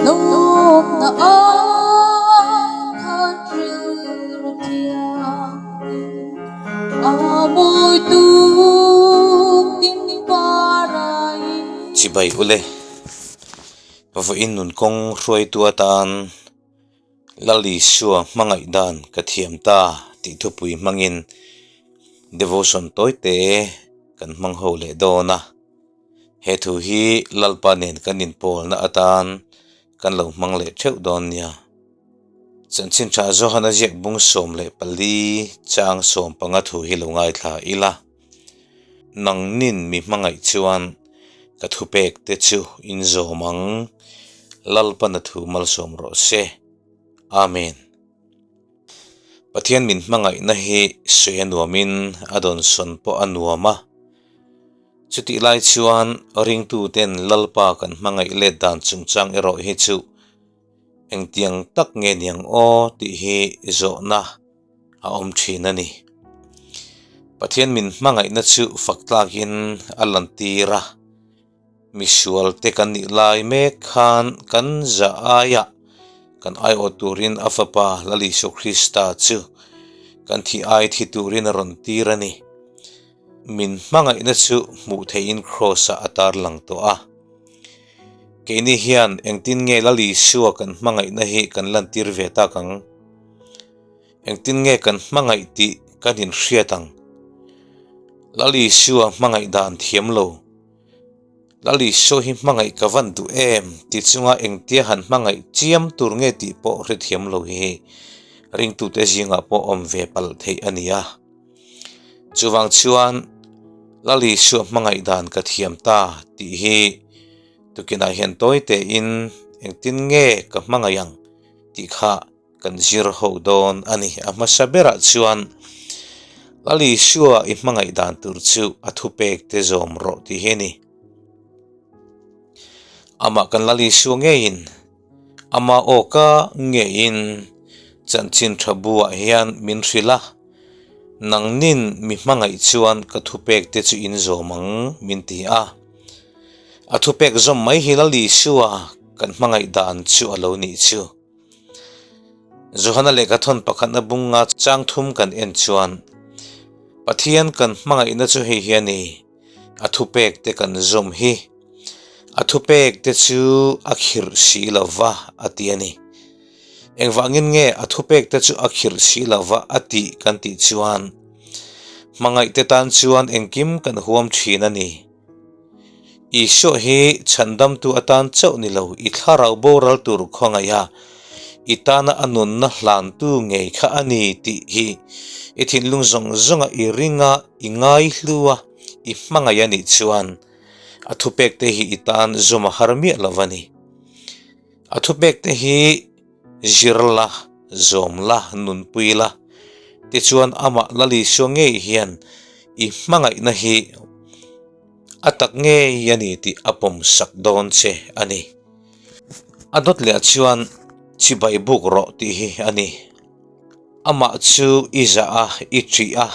Lawmna ai khan rilru thianghlim a mawi tuk tin parain. Chibai ule, vawiin nun kawng hruaitu atan Lal Isua hmangaih dan ka thiam ta tih thupui hmangin devotion tawite kan hmang ho leh dawn a. He thu hi Lalpa nen kan inpawlna atan kan lo hmang leh theuh dawn nia. Chanchin tha Johana ziak bung 14 chang 15 thu hi lo ngaithla ila. Nangnin mi hmangaih chuan ka thupek te chu in zawm ang. Lalpana thu malsawm rawh se. Amen. Pathian min hmangaihna hi sawi a nuamin a dawnsawn pawh a nuam a. Chutih lai chuan ringtuten Lalpa kan hmangaih let dan chungchang erawh hi chu engtiang tak nge niang aw tih hi zawhna a awm thin a ni. Pathian min hmangaihna chu fak tlakin a lantir a, misual te kan nih lai mek khan kan zah aiah kan aiawh turin a fapa Lal Isua Krista chu kan thih ai thi turin a rawn tir a ni. Min hmangaihna chu hmuh theihin Kraws-ah a tarlang tawh a. Keini hian engtin nge Lal Isua kan hmangaihna hi kan lantir ve tak ang? Engtin nge kan hmangaih tih kan inhriat ang? Lal Isua hmangaih dan thiam lo. Lal Isua hi hmangaih ka van duh em ti chunga engtia han hmangaih chiam tur nge tih pawh hrethiam lo hi ringtute zingah pawh awm ve palh theih a ni a. Chuvang chuan Lal Isua hmangaih dan ka thiam ta tih hi tukinah hian tawi tein engtin nge ka hmangaih ang tih kha kan zir ho dawn a ni. A hmasa berah chuan Lal Isua i hmangaih dan tur chu a thupek te zawm rawh tih hi a ni. Amah kan Lal Isua ngeiin ama awka ngeiin chanchin tha buah hian min hrilh a, Nangnin mi hmangaih chuan ka thupek te chu in zawm ang, min ti a. A thupek zawm mai hi Lal Isua kan hmangaih dan chu a lo nih chu. Johana lehkhathawn pakhatna bunga chang thum kan en chuan, Pathian kan hmangaihna chu hei hi a ni, a thupek te kan zawm hi. A thupek te chu a khirh si lo va, a ti a ni. Engvangin nge a thupek te chu a khirh si lo va a tih kan tih chuan, hmangaih te tan chuan engkim kan huam thin a ni. Isua hi chhandamtu atan chauh ni lo, i thlarau boral tur khawngaih a, i tana a nunna hlantu ngei kha a ni tih hi i thinlung zawng zawnga i ringa i ngaihlu a, i hmangaih a nih chuan a thupek te hi i tan zawm a har miah lo a ni. A thupek te hi zir la, zawm la, nunpui la, tichuan amah Lal Isua ngei hian i hmangaihna hi a tak ngei a ni tih a pawm sak dawn che a ni. A dawt leh chuan chibai buk rawh tih hi a ni. Amah chu i zah a, i ṭih a,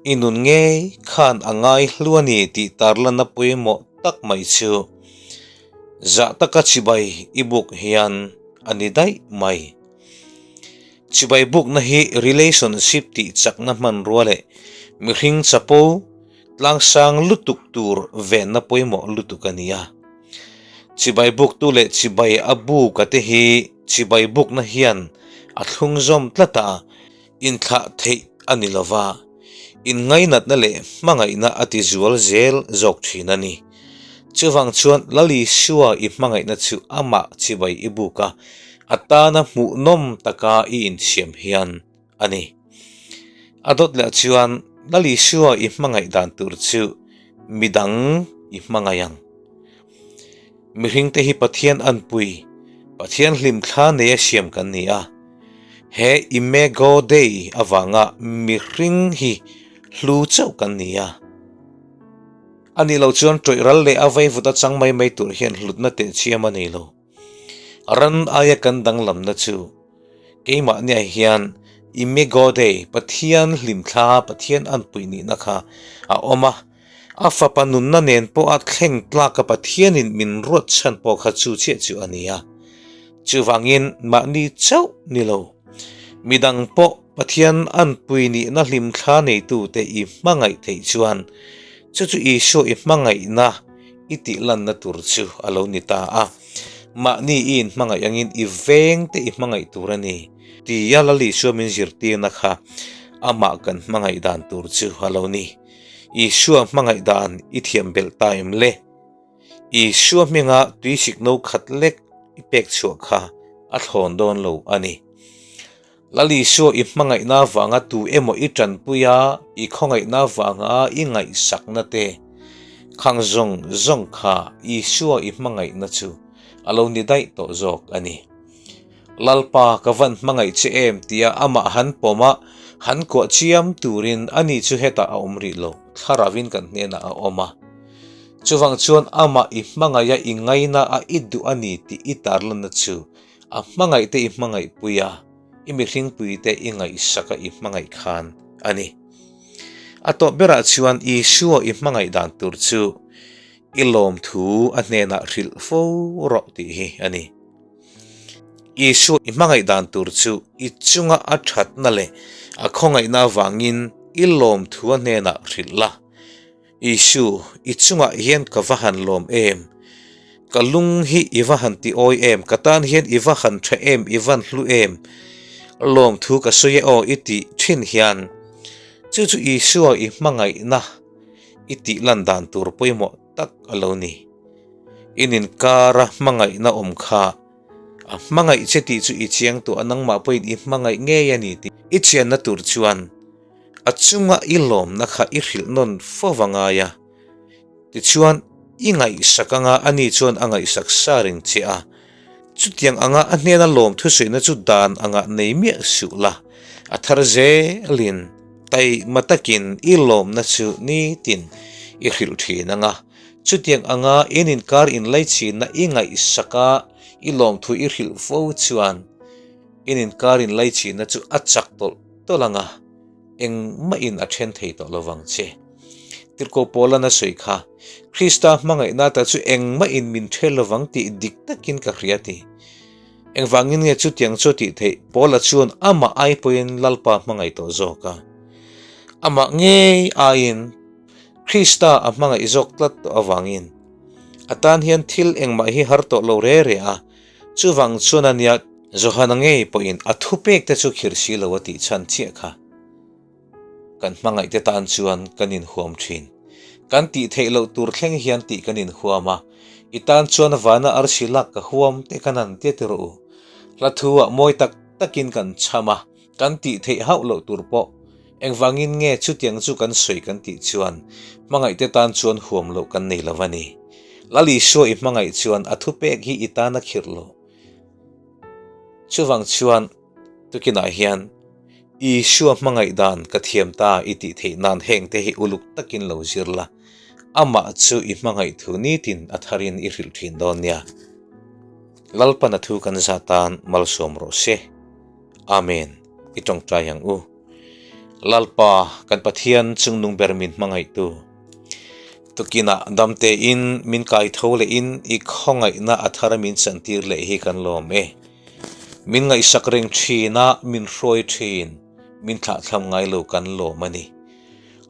I nun ngei khan a ngai hlu a ni tih tarlanna pawimawh tak mai chu zah taka chibai i buk hian a ni daih mai. Chibai bukna hi relationship tih chakna hmanrua leh mihring chapo tlangsang lutuk tur venna pawimawh lutuk a ni a. Chibai buktu leh chibai a buka te hi chibai bukna hian a thlung zawm tlat a. Inthlah theih a ni lo va, inngainatna leh hmangaihna a ti zual zel zawk thin a ni. Chuvang chuan Lal Isua i hmangaihna chu amah chibai i buk a, a tana hmuhnawm taka i insiam hian a ni. A dawt leh chuan Lal Isua i hmangaih dan tur chu midang i hmangaih ang. Mihringte hi Pathian anpui, Pathian hlimthla neia siam kan ni a. He Imago Dei avanga mihring hi hlu chauh kan ni a. A nih loh chuan tawih ral leh a vaivut a chang mai mai tur hian hlutna tehchiam a nei lo. Ran aia kan danglamna chu keimahniah hian Imago Dei, Pathian hlimthla, Pathian anpui nihna kha a awm a. A fapa nunna nen pawha thleng tlaka Pathianin min ruat chhan pawh kha chu chiah chu a ni a. Chuvangin mahni chauh ni lo, midang pawh Pathian anpui nihna hlimthla neitute i hmangaih theih chuan chu chu Isua i hmangaihna i tihlanna tur chu a lo ni ta a. Mahni i inhmangaih angin i vengte i hmangaih tur a ni tia Lal Isua min zirtirna kha amah kan hmangaih dan tur chu a lo ni. Isua hmangaih dan i thiam belh ta em le? Isua hminga tuisik no khat lek i pek chhuah kha a thlawn dawn lo a ni. Lal Isua i hmangaihna avanga tu emaw i tanpui a, i khawngaihna avanga i ngaihsakna te khang zawng zawng kha Isua i hmangaihna chu a lo ni daih tawh zawk a ni. Lalpa ka van hmangaih che em tia amah han pawm a, han kuah chiam turin ani chu hetah a awm rih lo, thlarauin kan hnenah a awm a. Chuvang chuan amah i hmangaih a, i ngaina a, i duh a ni tih i tarlanna chu a hmangaih te i hmangaih pui a, i mihringpui te i ngaihsak a i hmangaih khan a ni. A tawp berah chuan Isua i hmangaih dan tur chu i lawmthu a hnenah hrilh fo rawh tih hi a ni. Isua i hmangaih dan tur chu i chunga a thatna leh a khawngaihna avangin i lawmthu a hnenah hrilh la. Isu, i chungah hian ka va han lawm em? Ka lung hi i va han ti awi em? Ka tan hian i va han tha em? I van hlu em? Lawmthu ka sawi e aw i tih thin hian chu chu Isua i hmangaihna i tih lan dan tur pawimawh tak a lo ni. In inkara hmangaihna awm kha a hmangaih che tih chu i chiang tawh a, nangmah pawhin i hmangaih ngei a ni tih i chianna tur chuan A chunga i lawmna kha i hrilh nawn fo va ngai a, tichuan i ngaihsak anga ani chuan a ngaihsak sa reng che a. Chutiang anga a hnena lawm thusawina chu dan angah nei miah suh la, a thar zelin taima takin i lawmna chu nitin i hrilh thin anga. Chutiang anga in inkar inlaichhinna i ngaihsak a, i lawmthu i hrilh fo chuan in inkar inlaichhinna chu a chak tawlh tawlh anga engmahin a then thei tawh lovang che. Tirhkoh Paula'n a sawi kha, Krista hmangaihna ta chu engmahin min then lovang tih dik takin ka hria ti. Engvangin nge chutiang chu a tih theih? Paula chuan amah ai pawhin Lalpa hmangaih tawh zawk a. Amah ngei aiin Krista a hmangaih zawk tlat tawh avangin a tan hian thil engmah hi har tawh lo re re a. Chuvang chuan a nia Johana ngei pawhin a thupek te chu khirh si lo a tih chhan chiah kha. Kan hmangaih te tan chuan kan inhuam thin. Kan tih theih loh tur thleng hian tih kan inhuam a, i tan chuan vana arsi lak ka huam te kan han tia ti rawh u. Hla thu ah mawi tak takin kan chham a, kan tih theih hauh loh tur pawh engvangin nge chutiang chu kan sawi kan tih chuan hmangaih te tan chuan huam loh kan nei lo a ni. Lal Isua i hmangaih chuan a thupek hi i tan a khirh lo. Chuvang chuan tukinah hian Isua hmangaih dan ka thiam ta i tih theih nan heng te hi uluk takin lo zir la, amah chu i hmangaih thu nitin a tharin i hrilh thin dawn nia. Lalpan a thu kan za tan malsawm rawh se. Amen. I tawngtai ang u. Lalpa kan Pathian chungnung ber min hmangaihtu. Tukinah damte in min kai tho leh in i khawngaihna a thar min chantir leh hi kan lawm e. Min ngaihsak reng thin a, min hruai thin, min thlahthlam ngai lo kan lawm a ni.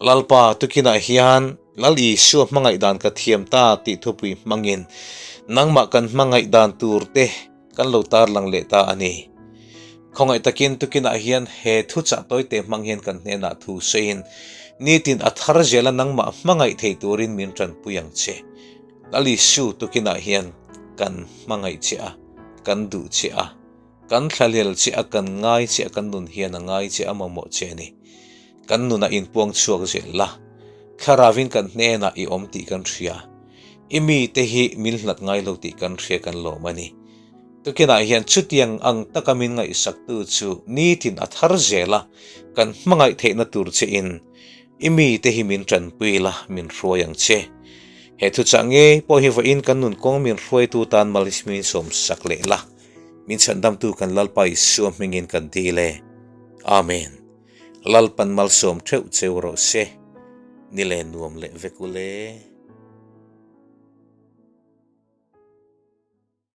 Lalpa tukinah hian Lal Isua hmangaih dan ka thiam ta tih thupui hmangin nangmah kan hmangaih dan tur te kan lo tarlang leh ta a ni. Khawngaih takin tukinah hian he thuchah tawite hmang hian kan hnenah thu sawiin nitin a thar zela nangmah hmangaih thei turin min tanpui ang che. Lal Isu tukinah hian kan hmangaih che a, kan duh che a, kan thlahlel che a, kan ngai che a, kan nun hian a ngai che a, mamawh che a ni. Kan nunah inpuang chhuak zel la, thlarauin kan hnenah i awm tih kan hria. I mite hi min hlat ngai lo tih kan hria kan lawm a ni. Tukinah hian chutiang ang taka min ngaihsaktu chu nitin a thar zel a, kan hmangaih theihna tur che in i mite hi min tanpui la, min hruai ang che. He thuchah ngei pawh hi vawiin kan nun kawng min hruaitu tan malsmin sawmsak leh la, min chhandamtu kan Lalpa Isua hmingin kan dil e. Amen. Lalpan malsawm theuh cheu rawh se. Ni le nuam leh vek u le.